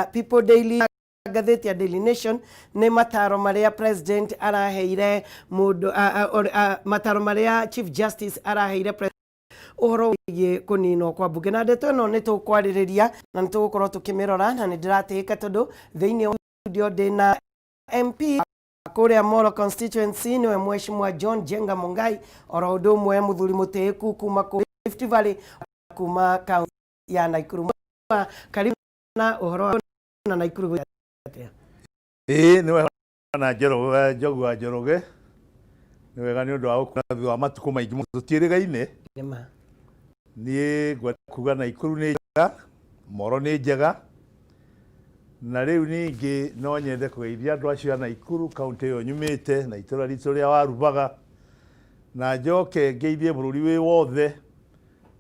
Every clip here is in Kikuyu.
People Daily, ngathĩti ya Daily Nation, nĩ mataro marĩa president araheire mũndũ, mataro marĩa Chief Justice araheire ũhoro wĩgiĩ kũninwo kwa mbunge. Na ndeto ĩno nĩ tũkwarĩrĩria na nĩ tũgũkorwo tũkĩmĩrora, na nĩ ndĩratĩĩka tondũ thĩinĩ wa studio ndĩna MP kũrĩa Molo constituency, nĩwe Mheshimiwa John Jenga Mungai, oro ũndũ ũmwe mũthuri mũtĩĩku kuma kũ Rift Valley, kuma kaunti ya Nakuru. Karibu. Na ũhoro na Nakuru gwĩ atĩa? Ĩĩ, nĩ wega na Njoroge, Njogu wa Njoroge. Nĩ wega nĩ ũndũ wa gũkuona thutha wa matukũ maingĩ mũno tũtiĩrĩgaine. Nĩma. Niĩ ngwenda kuga Nakuru nĩ njega, Moro nĩ njega, na rĩu ningĩ no nyende kũgeithia andũ acio a Nakuru, kaũntĩ ĩyo nyumĩte, na itũra ritũ rĩa Warubaga, na njoke ngeithie bũrũri wĩ wothe,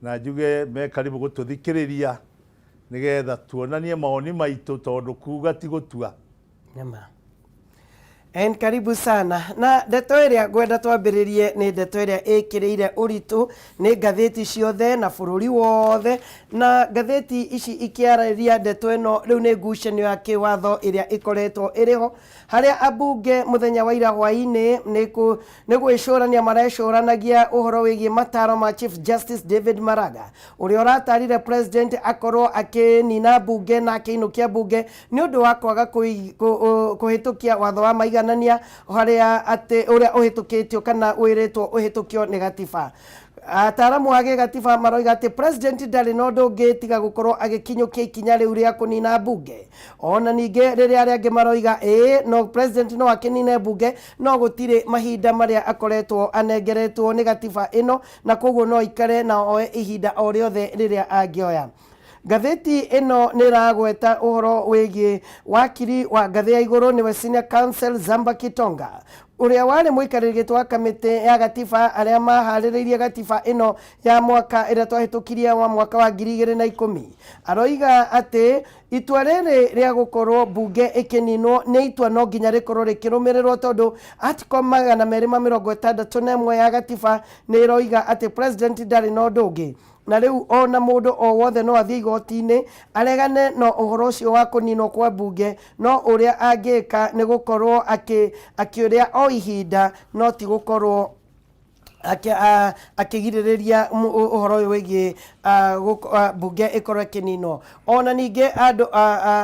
na njuge me karibu gũtũthikĩrĩria nĩgetha tuonanie mawoni maitũ, tondũ kuga ti gũtua. Nĩma. And karibu sana. Na ndeto ĩrĩa ngwenda twambĩrĩrie nĩ ndeto ĩrĩa ĩkĩrĩire ũritũ nĩ ngathĩti ciothe na bũrũri wothe, na ngathĩti ici ikĩarĩria ndeto ĩno rĩu nĩ ngucanio ya kĩwatho ĩrĩa ĩkoretwo ĩrĩ ho, harĩa ambunge mũthenya wa ira hwaĩ-inĩ nĩ gwĩcũrania marecũranagia ũhoro wĩgiĩ mataro ma Chief Justice David Maraga, ũrĩa ũratarire president akorwo akĩnina mbunge na akĩinũkia mbunge nĩ ũndũ wa kwaga kũhĩtũkia watho wa maiganania, harĩa atĩ ũrĩa ũhĩtũkĩtio kana wĩrĩtwo ũhĩtũkio nĩ gatiba. Ataaramu a gĩgatiba maroiga atĩ president ndarĩ na ũndũ ũngĩ tiga gũkorwo agĩkinyũkia ikinya rĩu rĩa kũnina mbunge. Ona ningĩ rĩrĩa arĩa angĩ maroiga ĩĩ, no president no akĩnine mbunge, no gũtirĩ mahinda marĩa akoretwo anengeretwo nĩ gatiba ĩno, na koguo no aikare na oe ihinda o rĩothe rĩrĩa angĩoya. Ngathĩti ĩno nĩ ĩragweta ũhoro wĩgiĩ wakiri wa ngathĩ ya igũrũ, nĩwe Senior Counsel Zamba Kitonga, ũrĩa warĩ mũikarĩri gĩtĩ wa kamĩtĩ ya gatiba arĩa maharĩrĩirie gatiba ĩno ya mwaka ĩrĩa twahĩtũkirie wa mwaka wa 2010. Aroiga atĩ itua rĩrĩ rĩa gũkorwo mbunge ĩkĩninwo nĩ itua no nginya rĩkorwo rĩkĩrũmĩrĩrwo, tondũ article 261 ya gatiba nĩ ĩroiga atĩ president ndarĩ na ũndũ ũngĩ, na rĩu ona mũndũ o wothe no athiĩ igoti-inĩ aregane na ũhoro ũcio wa kũninwo kwa mbunge, no ũrĩa angĩka nĩ gũkorwo akĩũrĩa o ihinda, no ti gũkorwo akĩgirĩrĩria ũhoro ũyũ wĩgiĩ mbunge ĩkorwo ĩkĩninwo. Ona ningĩ andũ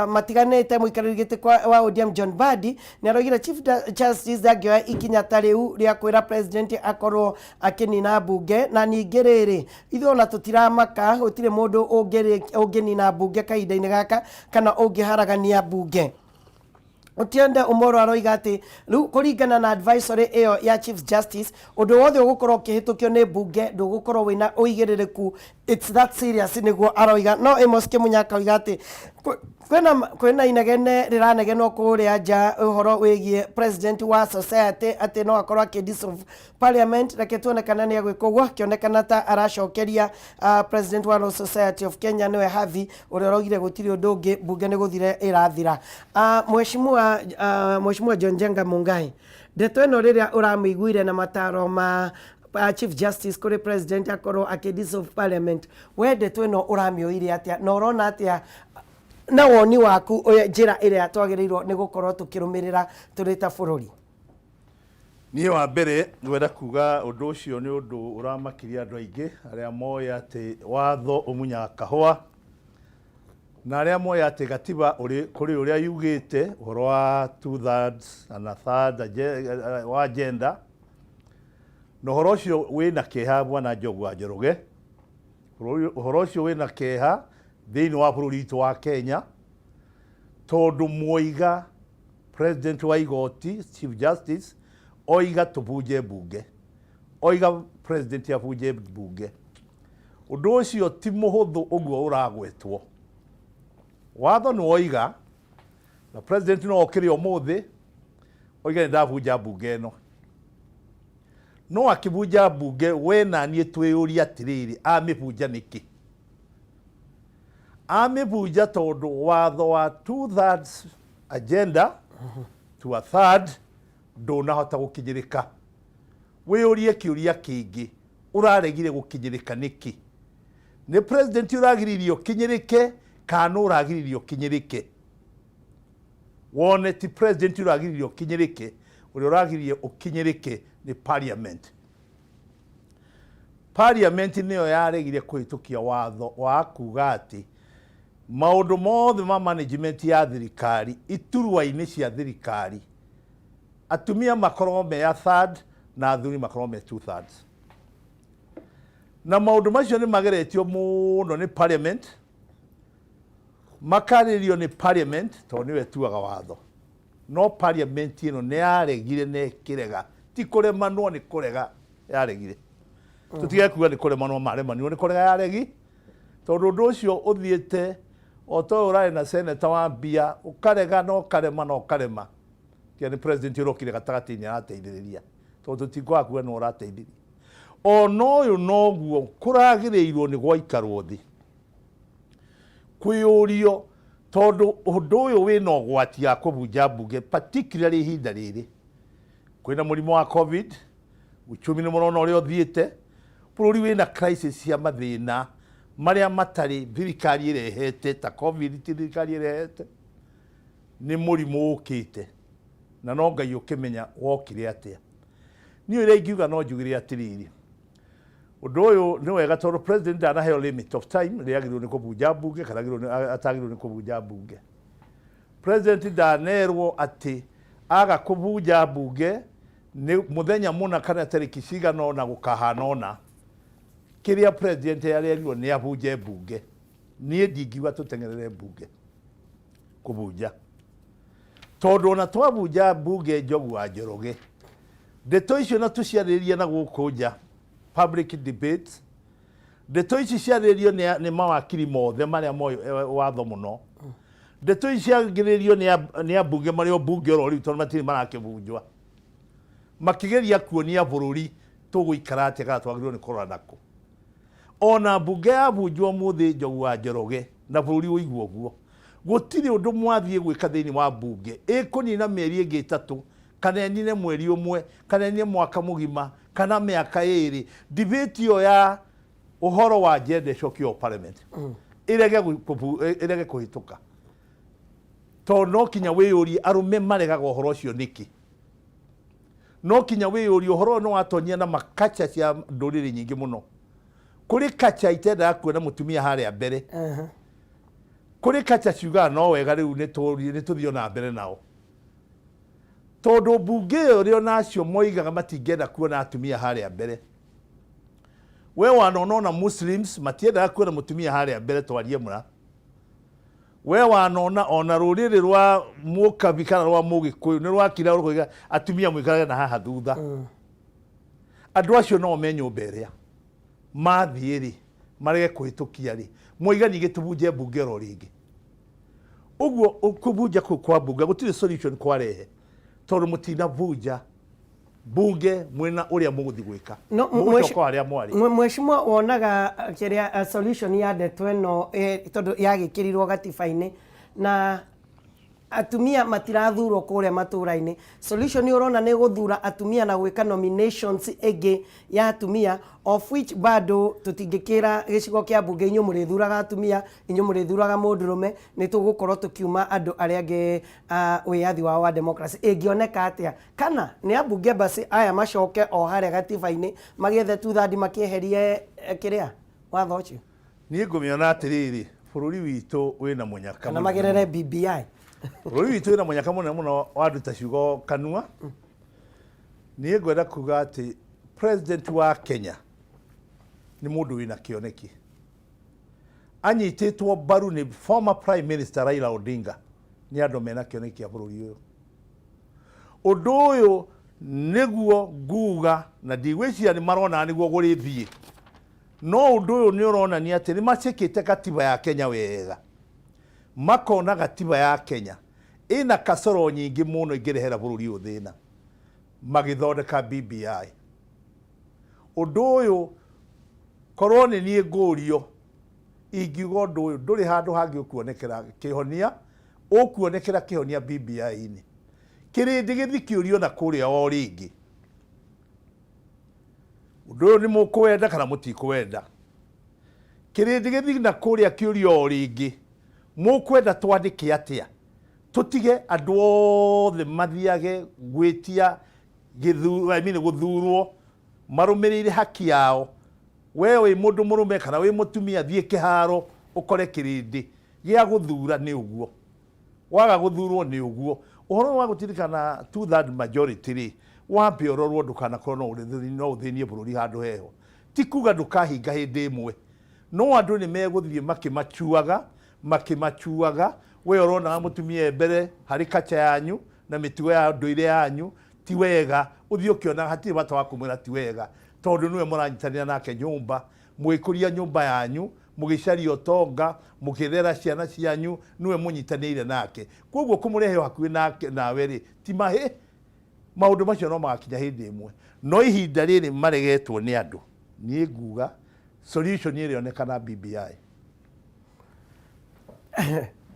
matiganĩte, mũikarĩri gĩtĩ wa ODM John Mbadi nĩ aroigire Chief Justice ndangĩoya ikinya ta rĩu rĩa kwĩra president akorwo akĩnina mbunge. Na ningĩ rĩrĩ, ithuĩ ona tũtiramaka, gũtirĩ mũndũ ũngĩnina mbunge kahinda-inĩ gaka kana ũngĩharagania mbunge. Otiende Omolo aroiga atĩ rĩu kũringana na advisory ĩyo ya Chief Justice, ũndũ wothe ũgũkorwo ũkĩhĩtũkio nĩ mbunge ndũgũkorwo wĩna ũigĩrĩrĩku. It's that serious, nĩguo aroiga. No Amos Kĩmunya akoiga atĩ kwĩna inegene rĩranegenwo kũrĩa nja ũhoro wĩgiĩ president wa society atĩ no akorwo akĩ dissolve parliament. Reke tuone kana nĩ egwĩka ũguo, akĩonekana ta aracokeria president wa Law Society of Kenya, nĩwe Havi, ũrĩa ũraugire gũtirĩ ũndũ ũngĩ, mbunge nĩ gũthira ĩrathira. Mheshimiwa John Njenga Mungai, ndeto ĩno rĩrĩa ũramĩiguire na mataro ma Chief Justice kũrĩ president akorwo akĩ dissolve parliament, we ndeto ĩno ũramĩoire atĩa, na ũrona atĩa na woni waku njĩra ĩrĩa twagĩrĩirwo nĩ gũkorwo tũkĩrũmĩrĩra tũrĩ ta bũrũri? Niĩ wa mbere ngwenda kuga ũndũ ũcio nĩ ũndũ ũramakirie andũ aingĩ arĩa moĩ atĩ watho ũmunyaga kahũa, na arĩa moĩ atĩ gatiba ũrĩ kũrĩ ũrĩa yugĩte ũhoro wa two thirds and a third wa agenda, na ũhoro ũcio wĩna kĩeha, bwana Njogu wa Njoroge. Ũhoro ũcio wĩna kĩeha thĩinĩ wa bũrũri witũ wa Kenya, tondũ mwoiga president wa igoti, Chief Justice, oiga tũbunje mbunge, oiga president abunje mbunge, ũndũ ũcio ti mũhũthũ ũguo ũragwetwo. Watho nĩ woiga, na president no okĩre ũmũthĩ oiga nĩ ndabunja mbunge ĩno. No akĩbunja mbunge, we na niĩ twĩyũrie atĩrĩrĩ, amĩbunja nĩkĩ? Amĩbunja tondũ watho wa two thirds agenda to a third ndũnahota gũkinyĩrĩka. Wĩyũrie kĩũria kĩngĩ, ũraregire gũkinyĩrĩka nĩkĩ? Nĩ president ũragiririe ũkinyĩrĩke kana nũ ũragiririe ũkinyĩrĩke? Wone ti president ũragiririe ũkinyĩrĩke, ũrĩa ũragiririe ũkinyĩrĩke nĩ parliament. Parliament nĩyo yaregire kũhĩtũkia watho wa kuga atĩ maũndũ mothe ma management ya thirikari iturwa-inĩ cia thirikari atumia makorwo me a third na athuri makorwo me two thirds. Na maũndũ macio nĩ mageretio mũno nĩ parliament, makarĩrio nĩ parliament tondũ nĩyo ĩtuaga watho. No parliament ĩno nĩ yaregire na ĩkĩrega, ti kũremanwo nĩ kũrega yaregire. Tũtige kuga nĩ kũremanwo maremanirwo, nĩ kũrega yaregi, tondũ ũndũ ũcio ũthiĩte o ta ũyũ ũrarĩ na seneta wa mbia, ũkarega na ũkarema na ũkarema. Tiga nĩ president ũrokire gatagatĩ-inĩ arateithĩrĩria, tondũ tũtikwaga kuga nĩwe ũrateithirie. Ona ũyũ noguo kũragĩrĩirwo nĩ gwaikarwo thĩ kwĩyũrio, tondũ ũndũ ũyũ wĩna ũgwati ya kũbunja mbunge, particularly ihinda rĩrĩ kwĩna mũrimũ wa COVID, uchumi nĩ mũrona ũrĩa ũthiĩte, bũrũri wĩna crisis cia mathĩna marĩa matarĩ thirikari ĩrehete, ta COVID ti thirikari ĩrehete, nĩ mũrimũ ũkĩte na no Ngai ũkĩmenya wokire atĩa. Niĩ ũrĩa ingiuga no njugire atĩrĩrĩ, ũndũ ũyũ nĩ wega tondũ president ndanaheo limit of time rĩrĩa agĩrĩirwo nĩ kũbunja mbunge kana atagĩrĩirwo nĩ kũbunja mbunge. President ndanerwo atĩ aga kũbunja mbunge nĩ mũthenya mũna kana tarĩki cigana ũna gũkahana ũna. Kĩrĩa president arerirwo nĩ abunje mbunge. Niĩ ndingiuga tũteng'erere mbunge kũbunja, tondũ ona twabunja mbunge Njogu wa Njoroge, ndeto icio na tũciarĩrĩrie na gũkũ nja public debates, ndeto ici ciarĩrĩrio nĩ mawakiri mothe marĩa moĩ watho mũno, ndeto ici ciarĩrĩrio nĩ ambunge marĩa o mbunge oro rĩu tondũ matirĩ marakĩbunjwa, makĩgeria kuonia bũrũri tũgũikara atĩa kana twagĩrĩirwo nĩ kũrora nakũ. Ona mbunge yabunjwo ũmũthĩ Njogu wa Njoroge na bũrũri ũigwo ũguo, gũtirĩ ũndũ mwathiĩ gwĩka thĩinĩ wa mbunge ĩkũnina mĩeri ĩngĩ ĩtatũ kana ĩnine mweri ũmwe kana ĩnine mwaka mũgima kana mĩaka ĩrĩ. Debate ĩyo ya ũhoro wa gender ĩcokio o parliament ĩrege kũhĩtũka, tondũ no kinya wĩyũrie arũme maregaga ũhoro ũcio nĩkĩ. No kinya wĩyũrie ũhoro ũyũ nĩ watonyia na makacha cia ndũrĩrĩ nyingĩ mũno. Kũrĩ kacha itendaga kuona mũtumia harĩa mbere, kũrĩ kacha ciugaga no wega rĩu nĩ tũthiĩ na mbere nao, tondũ mbunge ĩyo ĩrĩ onacio moigaga matingĩenda kuona atumia harĩa mbere. We wanona ona Muslims matiendaga kuona mũtumia harĩa mbere, twarie mũra. We wanona ona rũrĩrĩ rwa Mũkabi kana rwa Mũgĩkũyũ nĩ rwakira rũkoiga atumia mũikarage na haha thutha. Andũ acio no me nyũmba ĩrĩa mathiĩ rĩ marege kũhĩtũkia rĩ, moiga ningĩ tũbunje mbunge oro rĩngĩ. Ũguo kũbunja kũu kwa mbunge gũtirĩ solution kwarehe, tondũ mũtinabunja mbunge mwĩna ũrĩa mũgũthiĩ gwĩka, mũgũcoka harĩa mwarĩ. Mheshimiwa, wonaga kĩrĩa solution ya ndeto ĩno, tondũ yagĩkĩrirwo gatiba-inĩ na atumia matirathurwo kũrĩa matũra-inĩ, solution ũrona nĩ gũthura atumia na gwĩka nominations ĩngĩ ya atumia, of which bado tũtingĩkĩra gĩcigo kĩa mbunge inyuĩ mũrĩthuraga atumia, inyuĩ mũrĩthuraga mũndũrũme, nĩ tũgũkorwo tũkiuma andũ arĩa angĩ wĩyathi wao wa democracy. Ĩngĩoneka atĩa? Kana nĩ ambunge basi aya macoke o harĩa gatiba-inĩ magĩethe two-third makĩeherie kĩrĩa watho ũcio? Niĩ ngũmĩona atĩrĩrĩ, bũrũri witũ wĩna mũnyaka kana magerere BBI. Bũrũri witũ wĩna mũnyaka mũnene mũno wanduta ciugo kanua. Niĩ ngwenda kuga atĩ president wa Kenya nĩ mũndũ wĩna kĩoneki, anyitĩtwo mbaru nĩ former prime minister Raila Odinga, nĩ andũ mena kĩoneki kĩa bũrũri ũyũ. Ũndũ ũyũ nĩguo nguga na ndigwĩciria nĩ marona nĩguo gũrĩthiĩ, no ũndũ ũyũ nĩ ũronania atĩ nĩ macĩkĩte katiba ya Kenya wega, makona gatiba ya Kenya ĩna kasoro nyingĩ mũno ingĩrehera bũrũri ũyũ thĩna, magĩthondeka BBI. Ũndũ ũyũ korwo nĩ niĩ ngũrio, ingiuga ũndũ ũyũ ndũrĩ handũ hangĩ ũkuonekera kĩhonia, ũkuonekera kĩhonia BBI-inĩ. Kĩrĩndĩ gĩthi kĩũrio na kũrĩa o rĩngĩ, ũndũ ũyũ nĩ mũkũwenda kana mũtikũwenda. Kĩrĩndĩ gĩthi na kũrĩa kĩũrio o rĩngĩ, mũkwenda twandĩke atĩa? Tũtige andũ othe mathiage gwĩtia gĩthu, I mean, gũthurwo marũmĩrĩire haki yao. We wĩ mũndũ mũrũme kana wĩ mũtumia, thiĩ kĩharo ũkore kĩrĩndĩ gĩa gũthura nĩ ũguo, waga gũthurwo nĩ ũguo. Ũhoro ũyũ wa gũtirikana two third majority rĩ, wambe ũrorwo ndũkanakorwo no ũthĩnie bũrũri handũ heho. Ti kuga ndũkahinga hĩndĩ ĩmwe, no andũ nĩ megũthiĩ makĩmacuaga makĩmacuaga. We ũronaga mũtumia e mbere harĩ kacha yanyu na mĩtugo ya ndũire yanyu ti wega, ũthiĩ ũkĩonaga hatirĩ bata wa kũmwĩra ti wega, tondũ nĩwe mũranyitanĩra nake nyũmba, mũgĩkũria nyũmba yanyu, mũgĩcaria ũtonga, mũkĩrera ciana cianyu, nĩwe mũnyitanĩire nake. Koguo kũmũrehe o hakuhĩ nake nawe rĩ, ti mahĩ. Maũndũ macio no magakinya hĩndĩ ĩmwe, no ihinda rĩrĩ maregetwo nĩ andũ, niĩ nguga solution ĩrĩonekana BBI.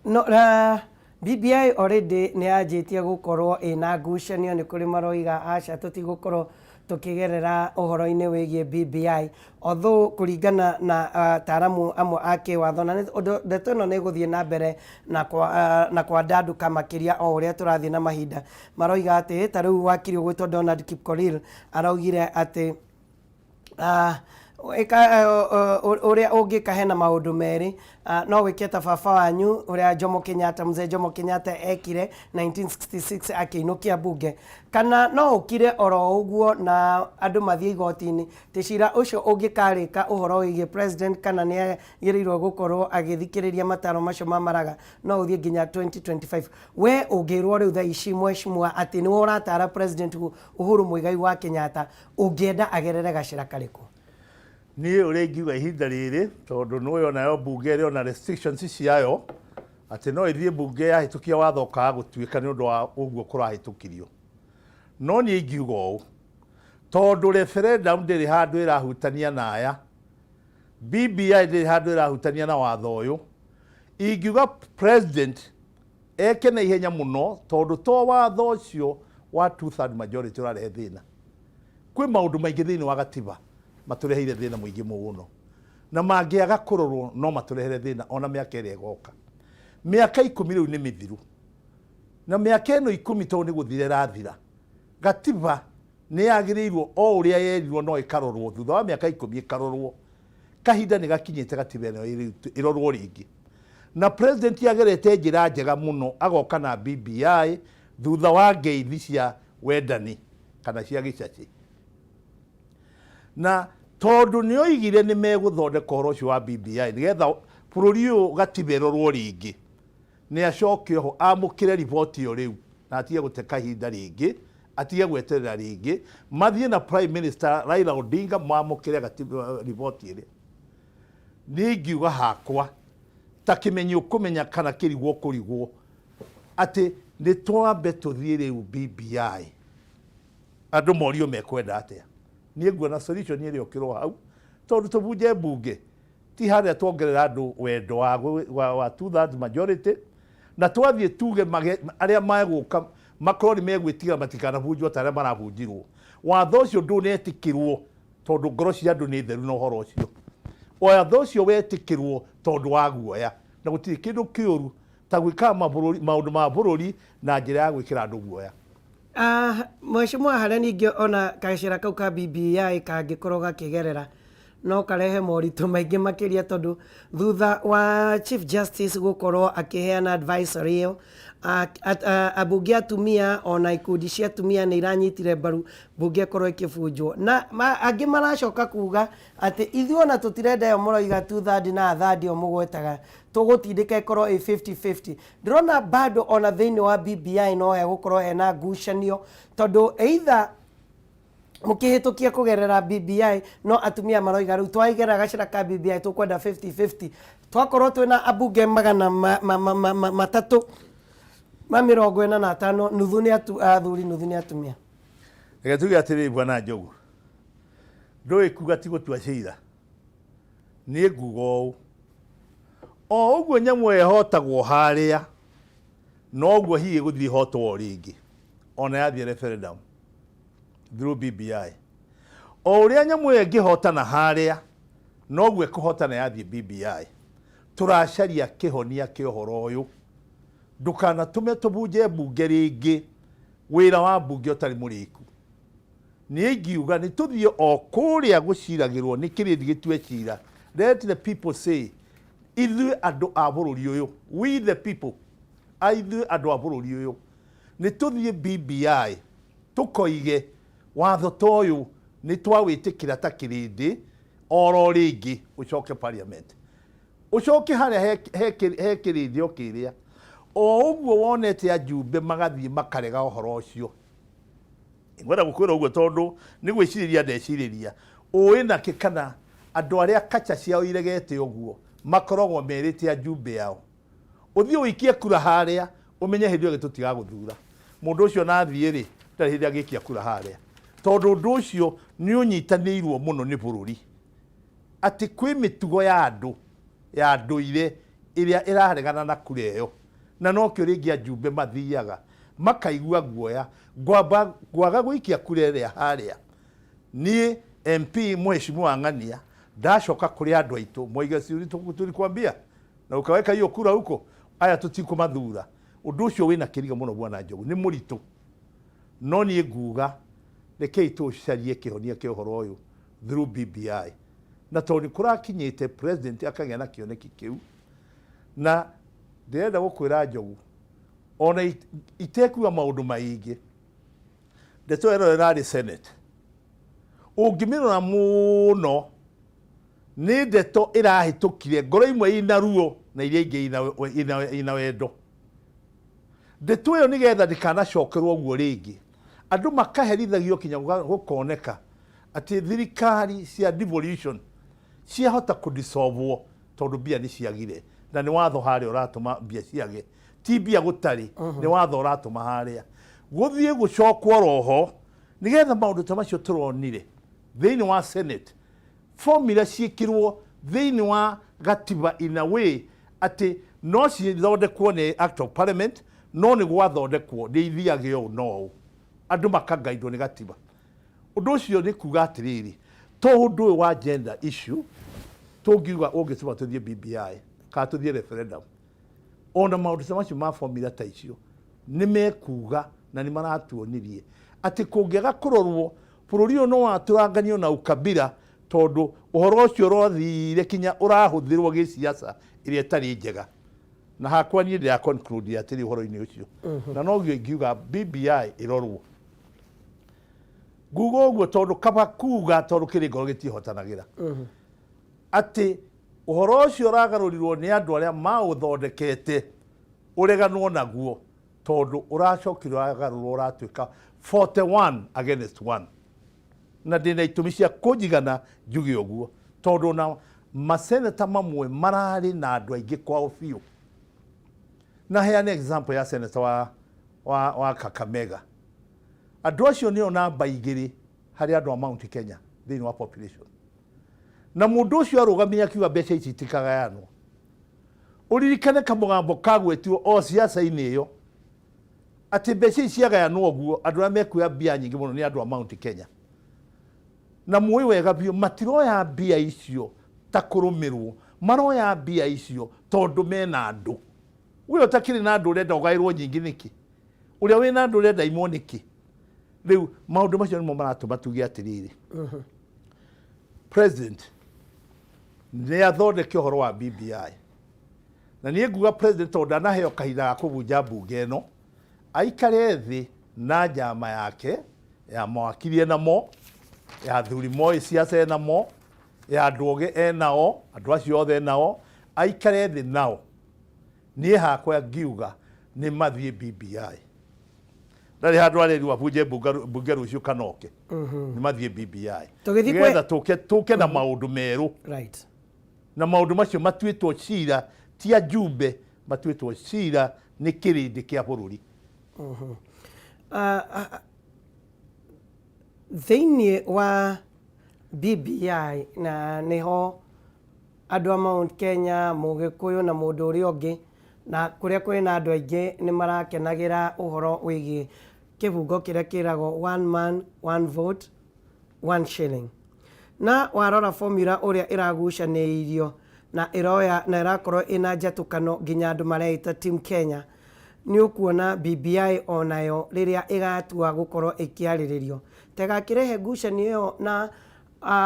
No, uh, BBI already nĩ yanjĩtie gũkorwo ĩna ngucanio. Nĩ kũrĩ maroiga aca, tũtigũkorwo tũkĩgerera ũhoro-inĩ wĩgiĩ BBI, although kũringana na ataaramu amwe a kĩwatho na ũndũ ndeto ĩno nĩ ĩgũthiĩ na mbere na kwa, na kwandandũka makĩria o ũrĩa tũrathiĩ na mahinda, maroiga atĩ ta rĩu wakiri ũgwĩtwo Donald Kipkorir araugire atĩ ũrĩa ũngĩka hena maũndũ merĩ. No wĩke ta baba wanyu ũrĩa Jomo Kenyatta, mzee Jomo Kenyatta ekire 1966 akĩinũkia mbunge, kana no ũkire oro ũguo na andũ mathiĩ igoti-inĩ. Ti cira ũcio ũngĩkarĩka ũhoro wĩgiĩ president kana nĩ agĩrĩirwo gũkorwo agĩthikĩrĩria mataro macio ma Maraga, no ũthiĩ nginya 2025. We ũngĩrwo rĩu thaa ici, mheshimiwa, atĩ nĩwe ũratara President Uhuru Muigai wa Kenyatta, ũngĩenda agerere gacĩra karĩkũ? Niĩ ũrĩa ingiuga ihinda rĩrĩ, tondũ nĩũĩ onayo mbunge ĩrĩ ona restrictions ciayo, atĩ no ĩthiĩ mbunge yahĩtũkia watho ũkaga gũtuĩka nĩ ũndũ wa ũguo kũrahĩtũkirio. No niĩ ingiuga ũũ, tondũ referendum ndĩrĩ handũ ĩrahutania na aya, BBI ndĩrĩ handũ ĩrahutania na watho ũyũ, ingiuga president eke na ihenya mũno, tondũ to watho ũcio wa two third majority ũrarehe thĩna. Kwĩ maũndũ maingĩ thĩinĩ wa gatiba matũreheire thĩna mũingĩ mũno, na mangĩaga kũrorwo no matũrehere thĩna ona mĩaka ĩrĩa ĩgoka. Mĩaka 10 rĩu nĩ mĩthiru, na mĩaka ĩno 10 tondũ nĩ gũthira ĩrathira, gatiba nĩ yagĩrĩirwo o ũrĩa yerirwo no ĩkarorwo thutha wa mĩaka 10, ĩkarorwo. Kahinda nĩ gakinyĩte gatiba ĩno ĩrorwo rĩngĩ, na president agerete njĩra njega mũno agoka na BBI thutha wa ngeithi cia wendani kana cia gĩcacĩ, na tondũ nĩ oigire nĩ megũthondeka ũhoro ũcio wa BBI nĩgetha bũrũri ũyũ gatiba ĩrorwo rĩngĩ, nĩ acoke oho amũkĩre riboti ĩyo rĩu na atige gũte kahinda rĩngĩ, atige gweterera rĩngĩ, mathiĩ na Prime Minister Raila Odinga mamũkĩre gatiba riboti ĩrĩa. Niĩ ingiuga hakwa ta kĩmenyi ũkũmenya kana kĩrigwo kũrigwo atĩ nĩ twambe tũthiĩ rĩu BBI, andũ morio mekwenda atĩa. Niĩ nguona solution ĩrĩa ũkĩrwo hau, tondũ tũbunje mbunge ti harĩa tuongerera andũ wendo wa two thirds majority, na twathiĩ tuge arĩa megũka makorwo nĩ megwĩtigĩra matikanabunjwo ta arĩa marabunjirwo. Watho ũcio ndũnetĩkĩrwo tondũ ngoro cia andũ nĩ theru, na ũhoro ũcio watho ũcio wetĩkĩrwo tondũ wa guoya, na gũtirĩ kĩndũ kĩũru ta gwĩka maũndũ ma bũrũri na njĩra ya gwĩkĩra andũ guoya. Mheshimiwa, harĩa ningĩ ona gacĩra kau ka BBI kangĩkorwo gakĩgerera no karehe moritũ maingĩ makĩria, tondũ thutha wa Chief Justice gũkorwo akĩheana advisory ĩyo, ambunge atumia ona ikundi cia atumia nĩ iranyitire mbaru mbunge ĩkorwo ĩkĩbunjwo, na angĩ maracoka kuga atĩ ithuĩ ona tũtirenda ĩyo mũroiga two third na a third ĩyo mũgwetaga, tũgũtindĩka ĩkorwo ĩ 50-50. Ndĩrona bado ona thĩinĩ wa BBI no hegũkorwo hena ngucanio, tondũ either mũkĩhĩtũkia kũgerera BBI, no atumia maroiga rĩu twaigera gacĩra ka BBI tũkwenda 50-50. Twakorwo twĩna ambunge 345, nuthu nĩ athuri, nuthu nĩ atumia. Reke tuge atĩrĩrĩ, bwana Njogu, ndũĩ kuga ti gũtua cira. Niĩ nguga ũũ, o ũguo nyamũ ĩyo ĩhotagwo harĩa, noguo hihi ĩgũthiĩ ĩhotwo o rĩngĩ ona yathiĩ referendum through BBI. O ũrĩa nyamũ ĩyo ĩngĩhotana harĩa, noguo ĩkũhotana yathiĩ BBI. Tũracaria kĩhonia kĩa ũhoro ũyũ. Ndũkanatũme tũbunje mbunge rĩngĩ, wĩra wa mbunge ũtarĩ mũrĩku. Niĩ ingiuga nĩ tũthiĩ o kũrĩa gũciragĩrwo nĩ kĩrĩndĩ gĩtue cira. Let the people say, ithuĩ andũ a bũrũri ũyũ, we the people, ithuĩ andũ a bũrũri ũyũ, nĩ tũthiĩ BBI tũkoige watho ta ũyũ nĩ twawĩtĩkĩra ta kĩrĩndĩ oro rĩngĩ ũcoke parliament. Ũcoke harĩa he, he, he kĩrĩndĩ o kĩrĩa. O ũguo wonete ajumbe magathiĩ makarega ũhoro ũcio. Ngwenda gũkwĩra ũguo tondũ nĩ gwĩcirĩria ndecirĩria. Ũĩ nakĩ kana andũ arĩa kacha ciao iregete ũguo makoragwo merĩte ajumbe ao ũthiĩ ũikie kura harĩa ũmenye hĩndĩ ĩyo ĩngĩ tũtigagũthura. Mũndũ ũcio ona athiĩ rĩ, ndarĩ hĩndĩ angĩikia kura harĩa. Tondũ ũndũ ũcio nĩ ũnyitanĩirwo mũno nĩ bũrũri. Atĩ kwĩ mĩtugo ya andũ ya ndũire ĩrĩa ĩraregana na kura ĩyo. Na nokĩo rĩngĩ ajumbe mathiaga makaigua guoya ngwamba ngwaga gũikia kura ĩrĩa harĩa. Niĩ MP Mheshimiwa Ng'ania ndacoka kũrĩ andũ aitũ moige si tulikwambia na ukaweka hiyo kura huko, aya tũtikũmathura. Ũndũ ũcio wĩna kĩriga mũno Bwana Njogu, nĩ mũritũ. No niĩ nguga rekei tũcarie kĩhonia kĩa ũhoro ũyũ through BBI. Na tondũ nĩ kũrakinyĩte president akagĩa na kĩoneki kĩu, na ndĩrenda gũkwĩra Njogu, ona itekuga maũndũ maingĩ, ndeto ĩno ĩrarĩ Senate, ũngĩmĩrora mũno nĩ ndeto ĩrahĩtũkire ngoro imwe ina ruo na iria ingĩ ina wendo. Ndeto ĩyo nĩgetha ndĩkanacokerwo ũguo rĩngĩ, andũ makaherithagio kinya gũkoneka atĩ thirikari cia devolution ciahota kũdisolvwo tondũ mbia nĩ ciagire, na nĩ watho harĩa ũratũma mbia ciage, ti mbia gũtarĩ, nĩ watho ũratũma harĩa gũthiĩ gũcokwo roho nĩgetha maũndũ ta macio tũronire thĩinĩ wa Senate formula ciĩkĩrwo thĩinĩ wa gatiba in a way atĩ no cithondekwo nĩ Act of Parliament, no nĩ gwathondekwo nĩ ithiage ũũ no ũũ, andũ makagaidwo nĩ gatiba. Ũndũ ũcio nĩ kuga atĩrĩrĩ, to ũndũ ũyũ wa gender issue tũngiuga ũngĩtũma tũthiĩ BBI kana tũthiĩ referendum, ona maũndũ ta macio ma formula ta icio nĩ mekuga na nĩ maratuonirie atĩ kũngĩaga kũrorwo bũrũri ũyũ no watũranganio na ukabila, tondũ ũhoro ũcio ũrathire kinya ũrahũthĩrwo gĩsiasa ĩrĩa ĩtarĩ njega. Na hakwa niĩ ndĩra conclude atĩrĩ ũhoro-inĩ ũcio, na nogio ingiuga BBI ĩrorwo. Nguga ũguo tondũ kaba kuga tondũ kĩrĩ ngoro gĩtihotanagĩra, atĩ ũhoro ũcio ũragarũrirwo nĩ andũ arĩa maũthondekete ũreganwo naguo, tondũ ũracokire ũragarũrwo ũratuĩka 41 against 1. Na ndĩna itũmi cia kũnjigana njuge ũguo, tondũ ona maseneta mamwe mararĩ na andũ aingĩ kwao biũ. Na heane example ya seneta wa Kakamega. Andũ acio nĩo namba 2 harĩ andũ a Mount Kenya thĩinĩ wa population. Na mũndũ ũcio arũgamire akiuga mbeca ici itikagayanwo. Ũririkane kamũgambo kagwetirwo o siasa-inĩ ĩyo atĩ mbeca ici ciagayanwo ũguo andũ arĩa mekuoya mbia nyingĩ mũno nĩ andũ a Mount Kenya. Na mũĩ wega biũ matiroya mbia icio ta kũrũmĩrwo, maroya mbia icio tondũ mena andũ. We ũtakĩrĩ na andũ ũrenda ũgaĩrwo nyingĩ nĩkĩ? Ũrĩa wĩna andũ ũrenda imwo nĩkĩ? Rĩu maũndũ macio nĩmo maratũma tuge atĩrĩrĩ, President nĩ athondeke ũhoro wa BBI. Na niĩ nguga president tondũ ndanaheo kahinda ga kũbunja mbunge ĩno, aikare thĩ na njama yake ya mawakiri enamo, ya athuri moĩ siasa enamo, ya andũ ogĩ enao, andũ acio othe enao, aikare thĩ nao. Niĩ hakwa ngiuga nĩ mathiĩ BBI. Ndarĩ handũ arerirwo abunje mbunge rũciũ kana oke. Nĩ mathiĩ BBI. Tũgĩthiĩ kwĩ- Nĩgetha tũke na maũndũ merũ. Na maũndũ macio matuĩtwo cira ti ajumbe, matuĩtwo cira nĩ kĩrĩndĩ kĩa bũrũri. Thĩinĩ wa BBI na nĩho andũ a Mount Kenya, Mũgĩkũyũ na mũndũ ũrĩa ũngĩ, na kũrĩa kũrĩ na andũ aingĩ nĩ marakenagĩra ũhoro wĩgiĩ kĩbungo kĩrĩa kĩragwo one man, one vote, one shilling. Na warora formula ũrĩa ĩragucanĩirio na ĩroya na ĩrakorwo ĩna njatũkano nginya andũ mareita Team Kenya. Nĩ ũkuona BBI onayo rĩrĩa ĩgatua gũkorwo ĩkĩarĩrĩrio ta ĩgakĩrehe ngucanio ĩyo na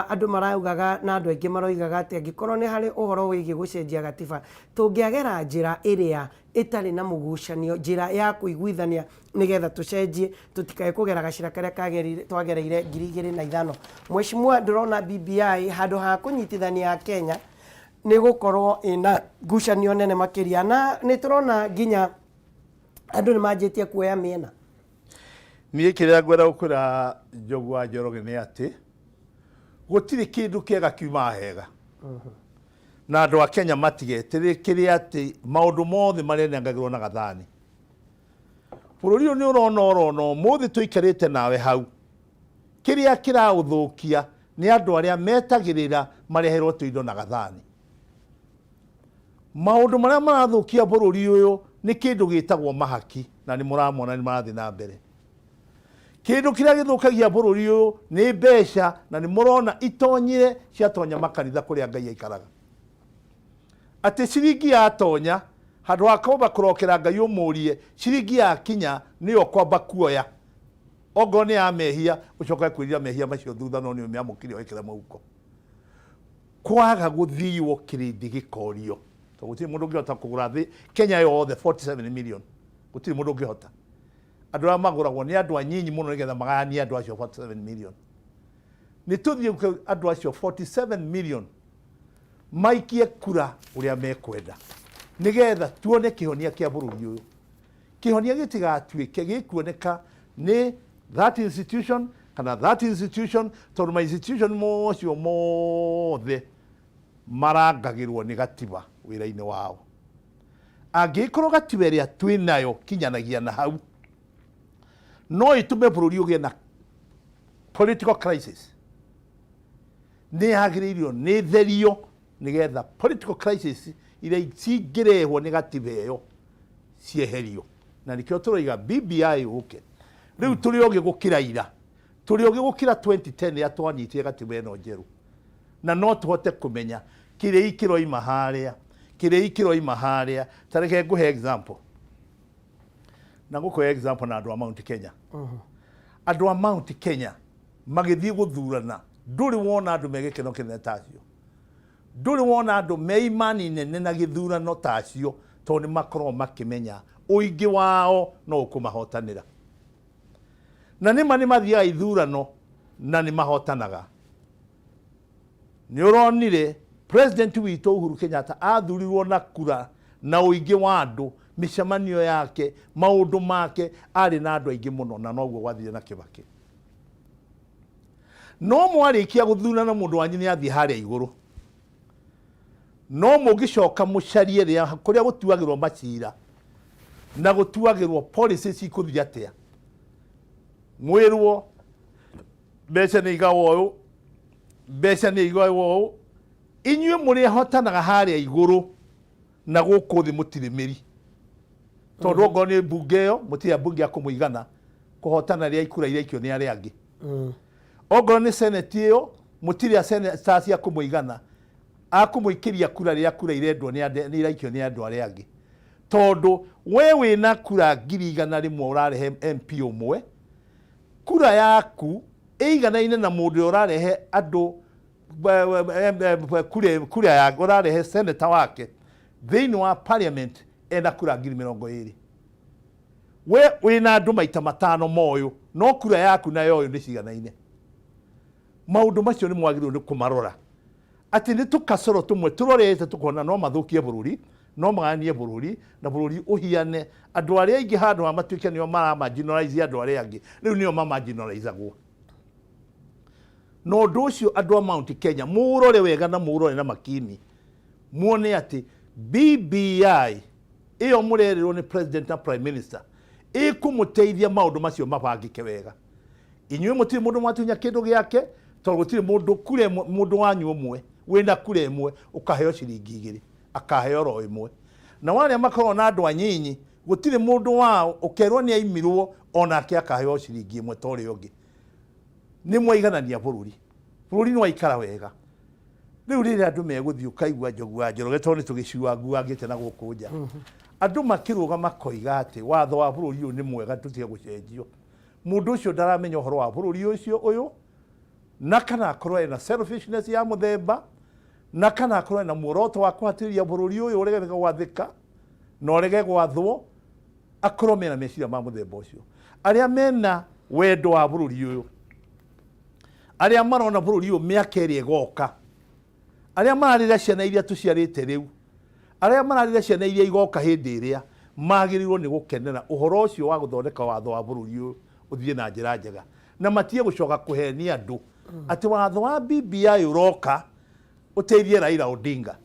andũ maraugaga na andũ aingĩ maroigaga atĩ angĩkorwo nĩ harĩ ũhoro wĩgiĩ gũcenjia gatiba, tũngĩagera njĩra ĩrĩa ĩtarĩ na mũgucanio, njĩra ya kũiguithania nĩgetha tũcenjie, tũtikae kũgera gacĩra karĩa kagerire, twagereire 2005. Mheshimiwa, ndĩrona BBI handũ ha kũnyitithania Kenya nĩ gũkorwo ĩna ngucanio nene makĩria, na nĩ tũrona nginya andũ nĩ manjĩtie kuoya mĩena. Niĩ kĩrĩa ngwenda gũkwĩra Njogu wa Njoroge nĩ atĩ gũtirĩ kĩndũ kĩega kiumaga hega, na andũ a Kenya matigetĩkĩre atĩ maũndũ mothe marĩnengagĩrwo na gathani. Bũrũri ũyũ nĩ ũrona ũrona ũmũthĩ tũikarĩte nawe hau, kĩrĩa kĩraũthũkia nĩ andũ arĩa metagĩrĩra mareherwo tũindo na gathani. Maũndũ marĩa marathũkia bũrũri ũyũ nĩ kĩndũ gĩtagwo mahaki, na nĩ mũramona nĩ marathiĩ na mbere. Kĩndũ kĩrĩa gĩthũkagia bũrũri ũyũ nĩ mbeca, na nĩ mũrona itonyire ciatonya makanitha kũrĩa Ngai aikaraga. Atĩ ciringi yatonya, handũ ha kwamba kũrokera Ngai ũmũrie, ciringi yakinya nĩyo kwamba kuoya. Ongorwo nĩ ya mehia, ũcoke kwĩrira mehia macio thutha, no nĩ ũmĩamũkire wekĩra mũhuko. Kwaga gũthiwo kĩrĩndĩ gĩkorio, tondũ gũtirĩ mũndũ ũngĩhota kũgũra thĩ Kenya yothe 47 million, gũtirĩ mũndũ ũngĩhota. Andũ arĩa magũragwo nĩ andũ anyinyi mũno nĩgetha magayanie andũ acio 47 million. Nĩ tũthiĩ andũ acio 47 million maikie kura ũrĩa mekwenda, nĩgetha tuone kĩhonia kĩa bũrũri ũyũ. Kĩhonia gĩtigatuĩke gĩkuoneka nĩ that institution kana that institution, tondũ ma institution mocio mothe marangagĩrwo nĩ gatiba wĩra-inĩ wao. Angĩkorwo gatiba ĩrĩa twĩ nayo kinyanagia na hau, no ĩtũme bũrũri ũgĩe na political crisis, nĩ yagĩrĩirwo nĩ therio nĩgetha political crisis iria cingĩrehwo nĩ gatiba ĩyo cieherio. Na nĩkĩo tũroiga BBI yũke. Rĩu tũrĩ ogĩ gũkĩra ira, tũrĩ ogĩ gũkĩra 2010 rĩrĩa twanyitire gatiba ĩno njerũ, na no tũhote kũmenya kĩrĩi kĩroima harĩa, kĩrĩi kĩroima harĩa. Ta reke ngũhe example, na ngũkũhe example na andũ a Mount Kenya. Andũ a Mount Kenya magĩthiĩ gũthurana, ndũrĩ wona andũ me gĩkeno kĩnene ta acio, ndũrĩ wona andũ me imani nene na gĩthurano ta acio, tondũ nĩ makoragwo makĩmenya ũingĩ wao no ũkũmahotanĩra. Na nĩma nĩ mathiaga ithurano na nĩ mahotanaga. Nĩ ũronire president witũ Uhuru Kenyatta athurirwo na kura na ũingĩ wa andũ, mĩcemanio yake, maũndũ make, arĩ na andũ aingĩ mũno, na noguo gwathire na Kibaki. No mwarĩkia gũthurana mũndũ wanyu nĩ athiĩ harĩa igũrũ, no mũngĩcoka mũcarie rĩa kũrĩa gũtuagĩrwo macira na gũtuagĩrwo policy cikũthiĩ atĩa, mwĩrwo mbeca nĩ igawa ũũ, mbeca nĩ igawa ũũ, inyuĩ mũrĩhotanaga harĩa igũrũ na gũkũ thĩ mũtirĩ mĩri, tondũ ongorwo nĩ mbunge ĩyo mũtirĩ ambunge a kũmũigana kũhotana rĩrĩa ikura iraikio nĩ arĩa angĩ. Ongorwo nĩ senate ĩyo mũtirĩ a senators a kũmũigana a kũmũikĩria kura rĩrĩa kura irendwo nĩ iraikio nĩ andũ arĩa angĩ, tondũ we wĩna kura 100,000 ũrarehe MP ũmwe, kura yaku ĩiganaine na mũndũ ũrĩa ũrarehe andũ kura ya ũrarehe senator wake thĩinĩ wa parliament ena kura 20,000. We wĩna andũ maita matano moyũ, no kura yaku na yoyũ nĩ ciganaine. Maũndũ macio nĩ mwagĩrĩirwo nĩ kũmarora, atĩ nĩ tũkacoro tũmwe tũrorete tũkona no mathũkie bũrũri, no magayanie bũrũri, na bũrũri ũhiane. Andũ arĩa aingĩ handũ ha matuĩke nĩo maramarginalize andũ arĩa angĩ, rĩu nĩo mamarginalizagwo. Na ũndũ ũcio andũ a Mount Kenya mũũrore wega na mũũrore na makini, muone atĩ BBI ĩyo mũrerĩrwo nĩ president na prime minister ĩkũmũteithia maũndũ macio mabangĩke wega. Inyuĩ mũtirĩ mũndũ mwatunya kĩndũ gĩake, tondũ gũtirĩ mũndũ kura ĩmwe, mũndũ wanyu ũmwe wĩna kura ĩmwe ũkaheo ciringi igĩrĩ, akaheo ro ĩmwe. Na arĩa makoragwo na andũ anyinyi, gũtirĩ mũndũ wao ũkerwo nĩ aimirwo onake akaheo ciringi ĩmwe ta ũrĩa ũngĩ. Nĩ mwaiganania bũrũri, bũrũri nĩ waikara wega. Rĩu rĩrĩa andũ megũthiĩ ũkaigua Njogu wa Njoroge, tondũ nĩ tũgĩcuanguangĩte na gũkũ nja, Andũ makĩrũga makoiga atĩ watho wa bũrũri ũyũ nĩ mwega, tũtige gũcenjio. Mũndũ ũcio ndaramenya ũhoro wa bũrũri ũcio ũyũ, na kana akorwo ena selfishness ya mũthemba, na kana akorwo ena muoroto wa kũhatĩrĩria bũrũri ũyũ ũrege gwathĩka na ũrege gwathwo, akorwo mena meciria ma mũthemba ũcio. Arĩa mena wendo wa bũrũri ũyũ, arĩa marona bũrũri ũyũ mĩaka ĩrĩa ĩgoka, arĩa mararĩra ciana iria tũciarĩte rĩu, arĩa mararĩra ciana iria igoka hĩndĩ ĩrĩa, magĩrĩirwo nĩ gũkenera ũhoro ũcio wa gũthondeka watho wa bũrũri ũyũ ũthiĩ na njĩra njega, na matige gũcoka kũhenia andũ atĩ watho wa BBI ũroka ũteithie Raila Odinga,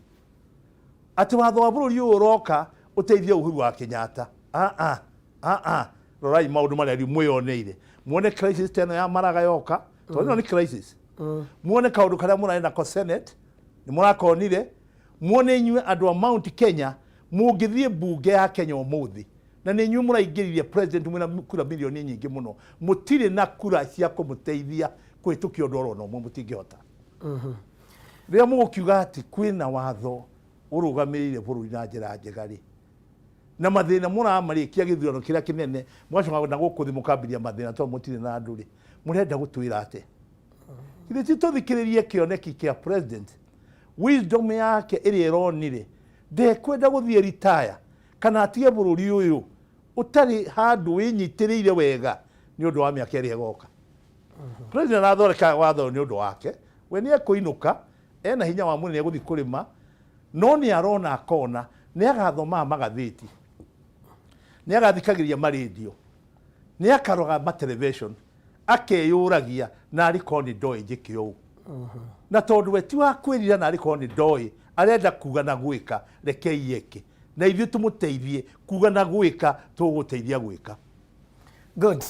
atĩ watho wa bũrũri ũyũ ũroka ũteithie Uhuru wa Kenyatta. Ah, ah, ah. Rorai maũndũ marĩa rĩu mwĩyoneire, muone crisis ta ĩno ya Maraga yoka, tondũ ĩno nĩ crisis. Muone kaũndũ karĩa mũrarĩ nako Senate, nĩ mũrakonire. Muone inyuĩ andũ a Mount Kenya mũngĩthiĩ mbunge ya Kenya ũmũthĩ, na nĩ inyuĩ mũraingĩririe president mwĩna kura milioni nyingĩ mũno, mũtirĩ na kura cia kũmũteithia kũhĩtũkia ũndũ oro na ũmwe, mũtingĩhota. Rĩrĩa mũgũkiuga atĩ kwĩna watho ũrũgamĩrĩire bũrũri na njĩra njega rĩ, na mathĩna mũramarĩkia gĩthurano kĩrĩa kĩnene, mũgacoka na gũkũ thĩ mũkambĩrĩria mathĩna tondũ mũtirĩ na andũ rĩ, mũrenda gũtwĩra atĩa? Githĩ ti tũthikĩrĩrie kĩoneki kĩa president, wisdom yake ĩrĩa ĩronire, ndekwenda gũthiĩ retire kana atige bũrũri ũyũ ũtarĩ handũ wĩnyitĩrĩire wega nĩ ũndũ wa mĩaka ĩrĩa ĩgoka. President arathondeka watho nĩ ũndũ wake, we nĩ ekũinũka, ena hinya wa mwĩrĩ, nĩ egũthiĩ kũrĩma, no nĩ arona akona, nĩ agathomaga magathĩti, nĩ agathikagĩrĩria marendio, nĩ akaroga matelevision, akeyũragia na arĩ korwo nĩ ndoĩ njĩke ũũ. Na tondũ we ti wa kwĩrira na arĩ korwo nĩ ndoĩ, arenda kuga na gwĩka, rekei eke. Na ithuĩ tũmũteithie kuga na gwĩka, tũgũteithia gwĩka. Good.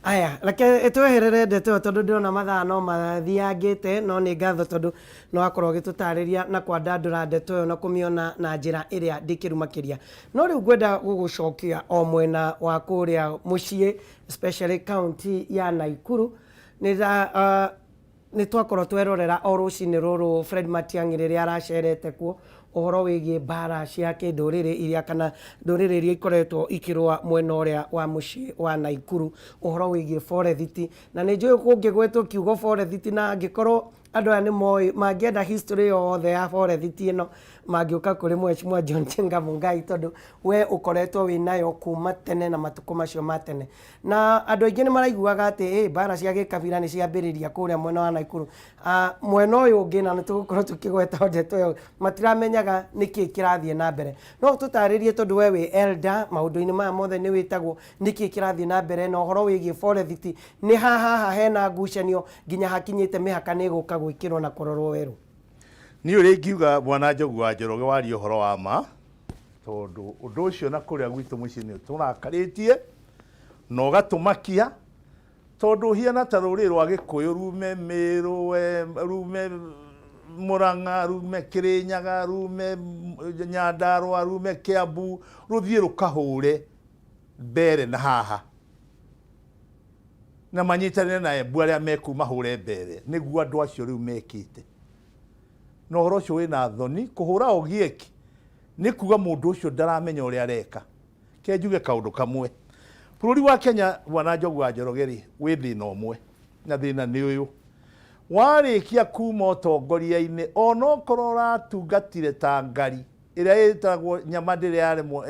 Aya, reke tweherere ndeto ĩyo tondũ ndĩrona mathaa no mathiangĩte, no nĩ ngatho tondũ nĩ wakorwo ũgĩtũtarĩria na kwandandũra ndeto ĩyo na kũmĩona na njĩra ĩrĩa ndikĩru makĩria. No rĩu ngwenda gũgũcokia o mwena wa kũrĩa mũciĩ, especially county ya Naikuru. Nĩ twakorwo twerorera o rũcinĩ rũrũ Fred Matiang'i rĩrĩa aracerete kuo, ũhoro wĩgiĩ mbara cia kĩndũrĩrĩ iria kana ndũrĩrĩ iria ikoretwo ikĩrũa mwena ũrĩa wa mũciĩ wa Naikuru, ũhoro wĩgiĩ forethiti. Na nĩ njũĩ kũngĩgwetwo kiugo forethiti, na angĩkorwo andũ aya nĩ moĩ, mangĩenda history yothe ya forethiti ĩno, mangĩũka kũrĩ Mheshimiwa John Chenga Mungai, tondũ we ũkoretwo wĩ nayo kuma tene na matukũ macio ma tene. Na andũ aingĩ nĩ maraiguaga atĩ ĩ mbara cia gĩkabira nĩ ciambĩrĩria kũrĩa mwena wa Naikuru. Mwena ũyũ ũngĩ, na nĩ tũgũkorwo tũkĩgweta ndeto ĩyo, matiramenyaga nĩkĩ kĩrathiĩ na mbere. No ũtũtarĩrie, tondũ we wĩ elder maũndũ-inĩ maya mothe nĩ wĩtagwo, nĩkĩ kĩrathiĩ na mbere na ũhoro wĩgiĩ forethiti, nĩ ha haha hena ngucanio nginya hakinyĩte mĩhaka nĩ ĩgũka gwĩkĩrwo na kũrorwo werũ? Niĩ ũrĩa ingiuga, Bwana Njogu wa Njoroge, waria ũhoro wa ma, tondũ ũndũ ũcio na kũrĩa gwitũ mũciĩ nĩ ũtũrakarĩtie na ũgatũmakia, tondũ ũhiana ta rũrĩrĩ rwa Gĩkũyũ rume Mĩrũ, rume Mũrang'a, rume Kĩrĩnyaga, rume Nyandarũa, rume Kĩambu, rũthiĩ rũkahũre mbere na haha, na manyitanĩre na Embu arĩa mekuu mahũre mbere, nĩguo andũ acio rĩu mekĩte. Na ũhoro ũcio wĩna thoni. Kũhũra Ogieki nĩ kuga mũndũ ũcio ndaramenya ũrĩa areka. Ke njuge kaũndũ kamwe, bũrũri wa Kenya, Bwana Njogu wa Njoroge rĩ, wĩ thĩna ũmwe, na thĩna nĩ ũyũ: warĩkia kuma ũtongoria-inĩ, onokorwo ũratungatire ta ngari ĩrĩa ĩtagwo nyama ndĩrĩa yaremwo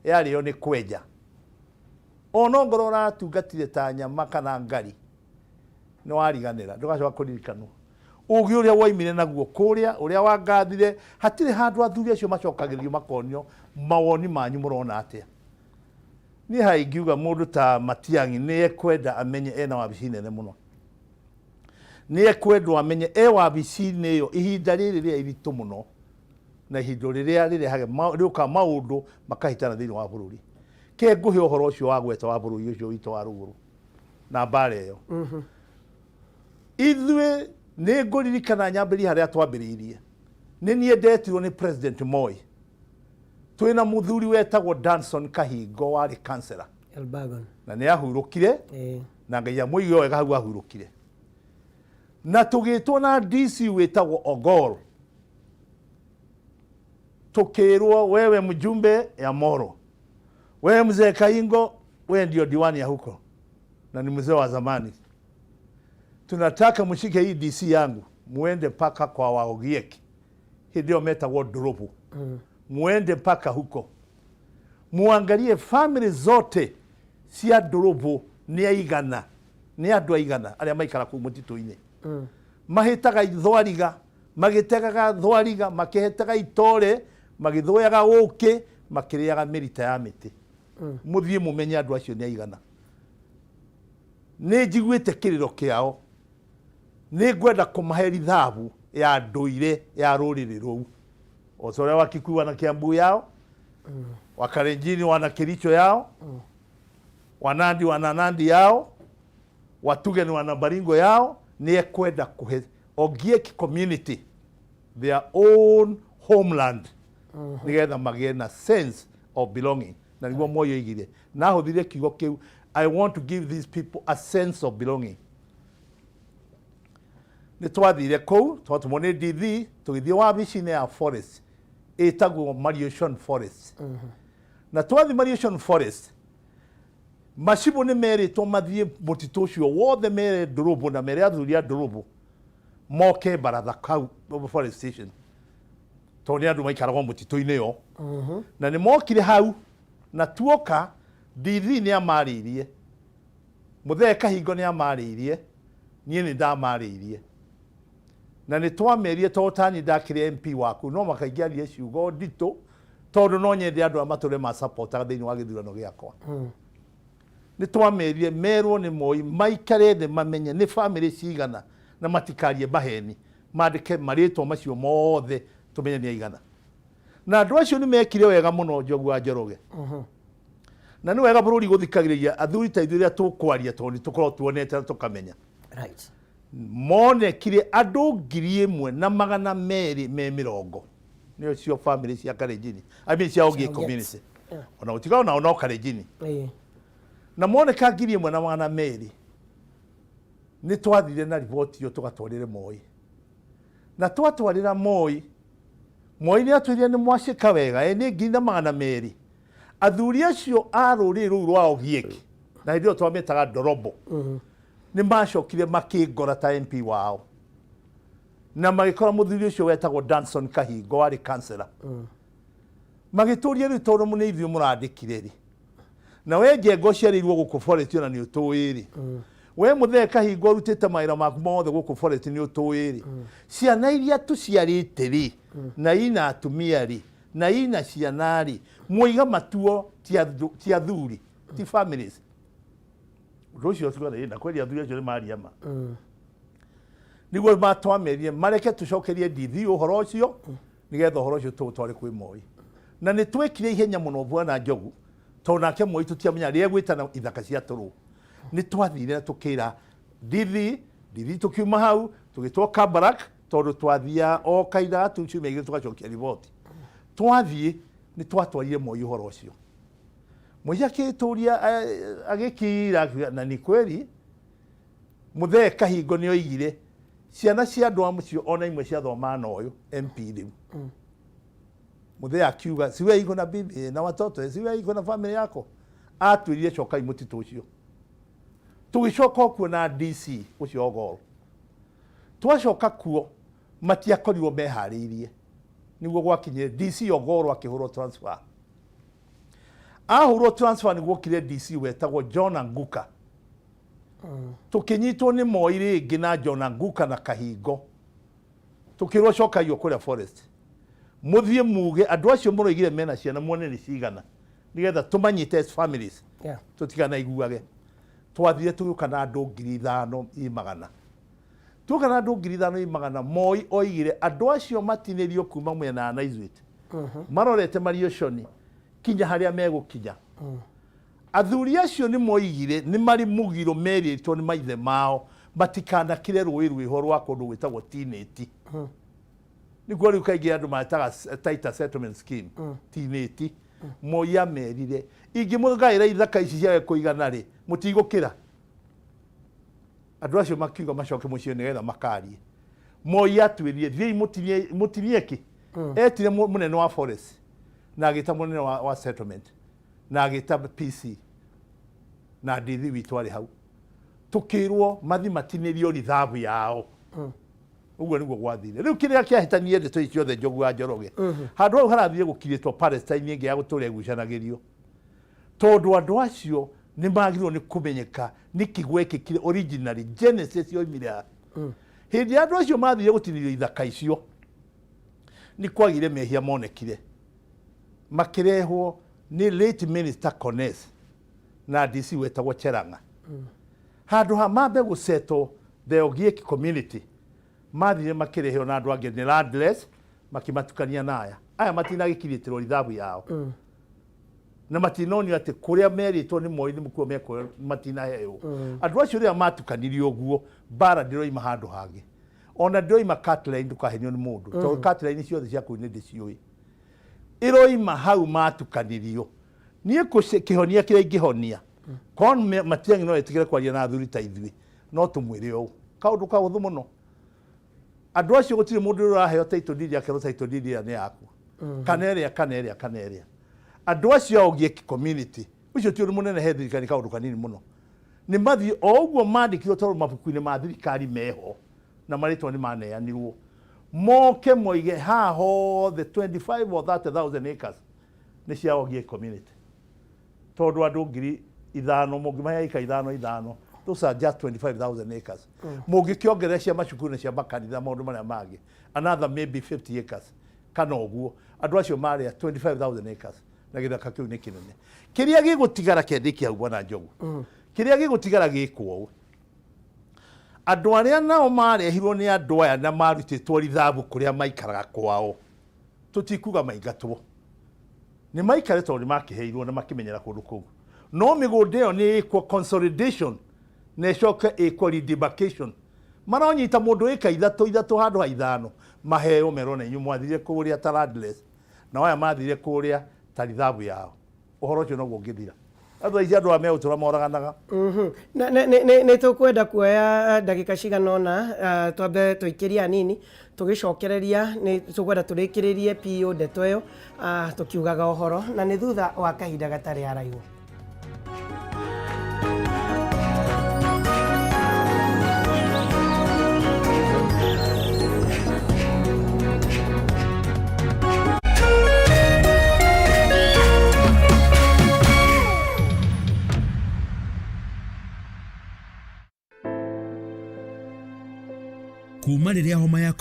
yarĩo nĩ kwenja, onokorwo ũratungatire ta nyama kana ngari, nĩ wariganĩra, ndũgacoka kũririkanwo. Ũgĩ ũrĩa woimire naguo kũrĩa, ũrĩa wangathire, hatirĩ handũ athuri acio macokagĩrio makonio mawoni manyu mũrona atĩa. Niĩ haha ingiuga mũndũ ta Matiang'i nĩ ekwenda amenye ena wabici nene mũno, nĩ ekwendwo amenye e wabici-inĩ ĩyo ihinda rĩrĩ rĩa iritũ mũno, na ihinda rĩrĩa rĩrehage rĩũkaga maũndũ makahĩtana thĩinĩ wa bũrũri. Ke ngũhe ũhoro ũcio wa gweta wa bũrũri ũcio witũ wa rũgũrũ na mbara ĩyo. Ithuĩ nĩ ngũririkana nyambĩrĩrie harĩa twambĩrĩirie. Nĩ niĩ ndetirwo nĩ President Moi twĩna mũthuri wetagwo Danson Kahingo, warĩ kansela. Elbagon. Na nĩ ahurũkire. Na Ngai amũige wega hau ahurũkire. Na tũgĩtwo na DC wĩtagwo Ogol, tũkĩrwo, wewe mjumbe ya Moro. We mzee Kaingo, we ndio diwani ya huko na ni mzee wa zamani. Tunataka mshike hii DC yangu muende mpaka kwa Waogieki, hii ndio metagwo Ndurubu. Muende mpaka huko muangalie family zote cia Ndurubu nĩ aigana, nĩ andũ aigana arĩa maikara kũu mũtitũ-inĩ. Mahĩtaga thwariga, magĩtegaga thwariga, makĩhetaga itore, magĩthũyaga ũkĩ, makĩrĩaga mĩrita ya mĩtĩ. Mũthiĩ mũmenye andũ acio nĩ aigana. Nĩ njiguĩte kĩrĩro kĩao, nĩ ngwenda kũmahe rithabu ya ndũire ya rũrĩrĩ rũu, o ta ũrĩa Wakikuyu wana Kiambu yao, Wakalenjini wana Kericho yao, Wanandi wana Nandi yao, Watugeni wana Baringo yao. Nĩ ekwenda kũhe Ogiek community their own homeland nĩgetha magĩe na sense of belonging. Na nĩguo Moi oigire, na ahũthire kiugo kĩu, "I want to give these people a sense of belonging." Nĩ twathire kũu, twatũmwo nĩ DD, tũgĩthiĩ wabici-inĩ ya forest ĩtagwo Mariation Forest. Na twathiĩ Mariation Forest, macibũ nĩ merĩtwo mathiĩ mũtitũ ũcio wothe, mere Ndũrũmbũ na mere athuri a Ndũrũmbũ moke baratha kau forest station, tondũ nĩ andũ maikaragwo mũtitũ-inĩ yo. Na nĩ mokire hau, na tuoka DD nĩ amarĩirie, mũthee Kahingo nĩ amarĩirie, niĩ nĩ ndamarĩirie, na nĩ twamerire tondũ tani ndakĩrĩ MP waku no makaingĩarie ciugo nditũ, tondũ no nyende andũ a matũre ma supportaga thĩinĩ wa gĩthurano gĩakwa. Nĩ twamerire merwo nĩ Moi maikare thĩ mamenye nĩ bamĩrĩ cigana, na matikarie maheni, mandĩke marĩtwa macio mothe tũmenye nĩ aigana. Na andũ acio nĩ mekire wega mũno, Njogu wa Njoroge. Na nĩ wega bũrũri gũthikagĩrĩria athuri ta ithuĩ rĩrĩa tũkwaria, tondũ nĩ tũkoragwo tuonete na tũkamenya. Monekire andũ 1280, nĩo cio bamĩrĩ cia Kalenjini, I mean cia Ogiek Ogiek. community. Ona gũtiga onao no Kalenjini. Na moneka 1200. Nĩ twathire na riboti ĩyo tũgatwarĩre Moi, na twatwarĩra Moi, Moi nĩ atwĩrire nĩ mwacĩka wega, ĩ nĩ 1200. Athuri acio a rũrĩrĩ rũu rwa Ogiek, na hĩndĩ ĩyo twametaga Ndorobo, nĩ macokire makĩngora ta MP wao, na magĩkora mũthuri ũcio wetagwo Danson Kahingo warĩ kansela. Magĩtũria rĩu, tondũ nĩ ithuĩ mũrandĩkire rĩ, na we Njenga ũciarĩirwo gũkũ forest ona nĩ ũtũĩ rĩ, we mũthee Kahingo ũrutĩte mawĩra maku mothe gũkũ forest nĩ ũtũĩ rĩ, ciana iria tũciarĩte rĩ, na ina atumia rĩ, na ina ciana rĩ, mwoiga matuo ti athuri, ti families. Ũndũ ũcio tuga na kweli athuri acio nĩ maria ma. Nĩguo matwamerire mareke tũcokerie DD ũhoro ũcio, nĩgetha ũhoro ũcio tũũtware kwĩ Moi. Na nĩ twekire ihenya mũno, bwana Njogu, tondũ nake Moi tũtiamenya rĩrĩa gwĩtana ithaka cia tũrũ. Nĩ twathire na tũkĩra DD. DD tũkiuma hau tũgĩtwo Kabarak, tondũ twathiaga o kahinda ga tu ciumia 2 tũgacokia riboti. Twathiĩ nĩ twatwarire Moi ũhoro ũcio. Moi akĩtũria, agĩkira, akiuga, na ni kweli mũthee Kahingo nĩ oigire ciana cia andũ a mũcio ona imwe ciathomaga na ũyũ MP. Rĩu mũthee akiuga, "Siwe iko na bibi na watoto, siwe iko na family yako." Atwĩrire cokai mũtitũ ũcio. Tũgĩcoka o kuo na DC ũcio Ogoro. Twacoka kuo matiakorirwo meharĩirie. Nĩguo gwakinyire DC Ogoro akĩhũrwo transfer. Ahũrwo transfer nĩguo okire DC wetagwo John Anguka. Tũkĩnyitwo nĩ Moi rĩngĩ na John Anguka na Kahingo, tũkĩrwo cokai o kũrĩa forest, mũthiĩ muge andũ acio mũroigire mena ciana muone nĩ cigana, nĩgetha tũmanyite as families, tũtikanaiguage. Twathire tũgĩũka na andũ 5100. Tuoka na andũ 5100, Moi oigire andũ acio matinĩrio kuma mwena wa Naiswit marorete Marioconi kinya harĩa megũkinya. Athuri acio nĩ moigire nĩ marĩ mũgiro merĩtwo nĩ maithe mao matikanakĩre rũĩ rwĩho rwa kũndũ gwĩtagwo Tineti. Nĩkuo rĩu kaingĩ andũ metaga Taita Settlement Scheme, Tineti. Moi amerire, ingĩmũgaĩra ithaka ici ciage kũigana rĩ, mũtigũkĩra. Andũ acio makiuga macoke mũciĩ nĩgetha makarie. Moi atwĩrire, thiĩi mũtinie, mũtinie kĩ. Etire mũnene wa forest na agĩta mũnene wa settlement. Na agĩta PC na ndithi witũ arĩ hau, tũkĩrwo mathi matinĩrio rithabu yao. Ũguo nĩguo gwathire. Rĩu kĩrĩa kĩahĩtanie ndeto ici ciothe, Njogu wa Njoroge, handũ hau harathire gũkirĩtwo Palestine ĩngĩ ya gũtũra ĩgucanagĩrio, tondũ andũ acio nĩ magĩrĩirwo nĩ kũmenyeka nĩkĩ gwekĩkire originally, genesis yoimire ha. Hĩndĩ ya andũ acio mathire gũtinĩrio ithaka icio, nĩ kwagĩire mehia monekire makĩrehwo nĩ late minister Kones na DC wetagwo Cherang'a. Handũ ha mambe gũsettle the Ogiek community, mathire makĩrehwo na andũ angĩ nĩ landless, makĩmatukania na aya aya matinagĩkinyĩtĩrwo rithabu yao, na matinonio atĩ kũrĩa merĩtwo nĩ Moi nĩ mũkuo mekwo, matinaheo. Andũ acio rĩrĩa matukanirio ũguo, mbara ndĩroima handũ hangĩ, ona ndĩroima Catline. Ndũkahenio nĩ mũndũ, tondũ Catline ciothe cia kũu nĩ ndĩciũĩ. Ĩroima hau matukanirio. Niĩ kĩhonia kĩrĩa ingĩhonia kon Matiang'i no etĩkĩre kwaria na athuri ta ithuĩ, no tũmwĩre ũũ kaũndũ kahũthũ mũno: andũ acio gũtirĩ mũndũ ũraheo title deed, akerwo title deed ĩrĩa nĩ yaku, kana ĩrĩa, kana ĩrĩa, kana ĩrĩa. Andũ acio a Ogiek community ũcio ti ũndũ mũnene he thirikari, kaũndũ kanini mũno. Nĩ mathiĩ o ũguo mandĩkirwo, tondũ mabuku-inĩ ma thirikari meho na marĩtwa nĩ maneanirwo, moke moige haha hothe 25 or 30,000 acres nĩ cia Ogiek community, tondũ andũ 5,000 mũngĩmahe ĩka ithano ithano, those are just 25,000 acres. Mũngĩkĩongerera cia macukuru na cia makanitha, maũndũ marĩa mangĩ, another maybe 50 acres kana ũguo. Andũ acio marĩa 25,000 acres na gĩthaka kĩu nĩ kĩnene. Kĩrĩa gĩgũtigara kĩandĩki hau, bwana Njogu, kĩrĩa gĩgũtigara gĩkwo ũũ: andũ arĩa nao marehirwo nĩ andũ aya na marutĩtwo rithabu kũrĩa maikaraga kwao, tũtikuga maingatwo, nĩ maikare tondũ nĩ makĩheirwo na makĩmenyera kũndũ kũu, no mĩgũnda ĩyo nĩ ĩkwo consolidation na ĩcoke ĩkwo redemarcation. Maronyita mũndũ ĩka ithatũ ithatũ handũ ha ithano, maheo, merwo na inyuĩ mwathire kũrĩa ta landless, nao aya mathire kũrĩa ta rithabu yao. Ũhoro ũcio noguo ũngĩthira. Otherwise andũ aya megũtũra moraganaga. Nĩ tũkwenda kuoya ndagĩka cigana ũna, twambe tũikĩrie anini, tũgĩcokereria nĩ tũkwenda tũrĩkĩrĩrie piũ ndeto ĩyo, tũkiugaga ũhoro na nĩ thutha wa kahinda gatarĩ haraihu. Kuma rĩrĩa homa ya